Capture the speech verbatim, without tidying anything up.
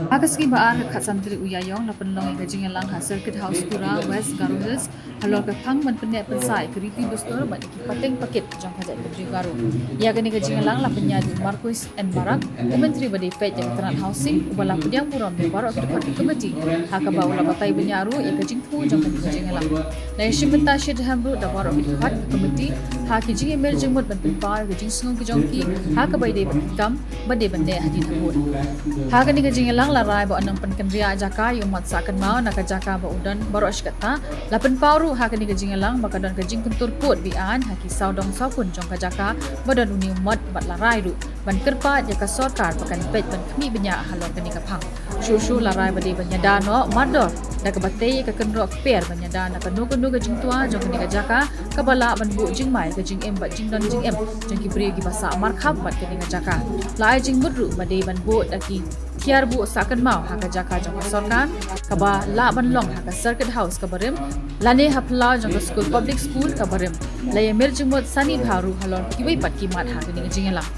Ha ka sngi ba ar ka khatsan tarik u Ïaïong la pynlong ïa ka jingïalang ha Circuit House Tura, West Garo Hills, halor ka phang ban pynneh pynsah ïa ka riti dustur bad ïa ki pateng pakit jong ka jaitbynriew Garo. Ïa kane ka jingïalang la pynïaid da u Marcuise N Barak, u Myntri ba dei peit ïa ka tnat Housing, uba la pdiang burom ïa baroh ki dkhot ki komiti, ha kaba u la batai bniah ruh ïa ka jingthmu jong kane ka jingïalang. La ïashim bynta shitrhem ruh da baroh ki dkhot ki komiti ha ki jingïamir jingmut ban pynpaw ïa ka jingsngew ki jong ki ha kaba ïadei bad ki kam ba dei ban leh hadien habud. Ha kane ka jingïalang la rai ba yn ym pynkynriah jaka ïa u mat sah kynmaw na ka jaka ba u don baroh shi katta. La pynpaw ruh ha kane ka jingïalang ba ka don ka jingkyntur pud be-aiñ ha ki sawdong sawkun jong ka jaka ba don une u mat, bad la rai ruh ban kyrpad ïa ka sorkar ba kan peit ban khmih bniah halor kane ka phang. Shuh shuh la rai ba dei ban ïada noh mardor da kaba tei ïa ka kynroh kper ban ïada na kano kano ka jingtwa jong kane ka jaka kaba lah ban buh jingma ïa ka jingim bad jingdon jingem jong ki briew kiba sah markhap bad kane ka jaka. La ai jingmut ruh ba dei ban buh da ki thiar buh sah kynmaw ha ka jaka jong ka sorkar kaba lah ban long ha ka Circuit House kaba rim, lane ha phyllaw jong ka skul, public school kaba rim. La ïamir jingmut sani bha ruh halor kiwei pat ki mat ha kane ka jingïalang.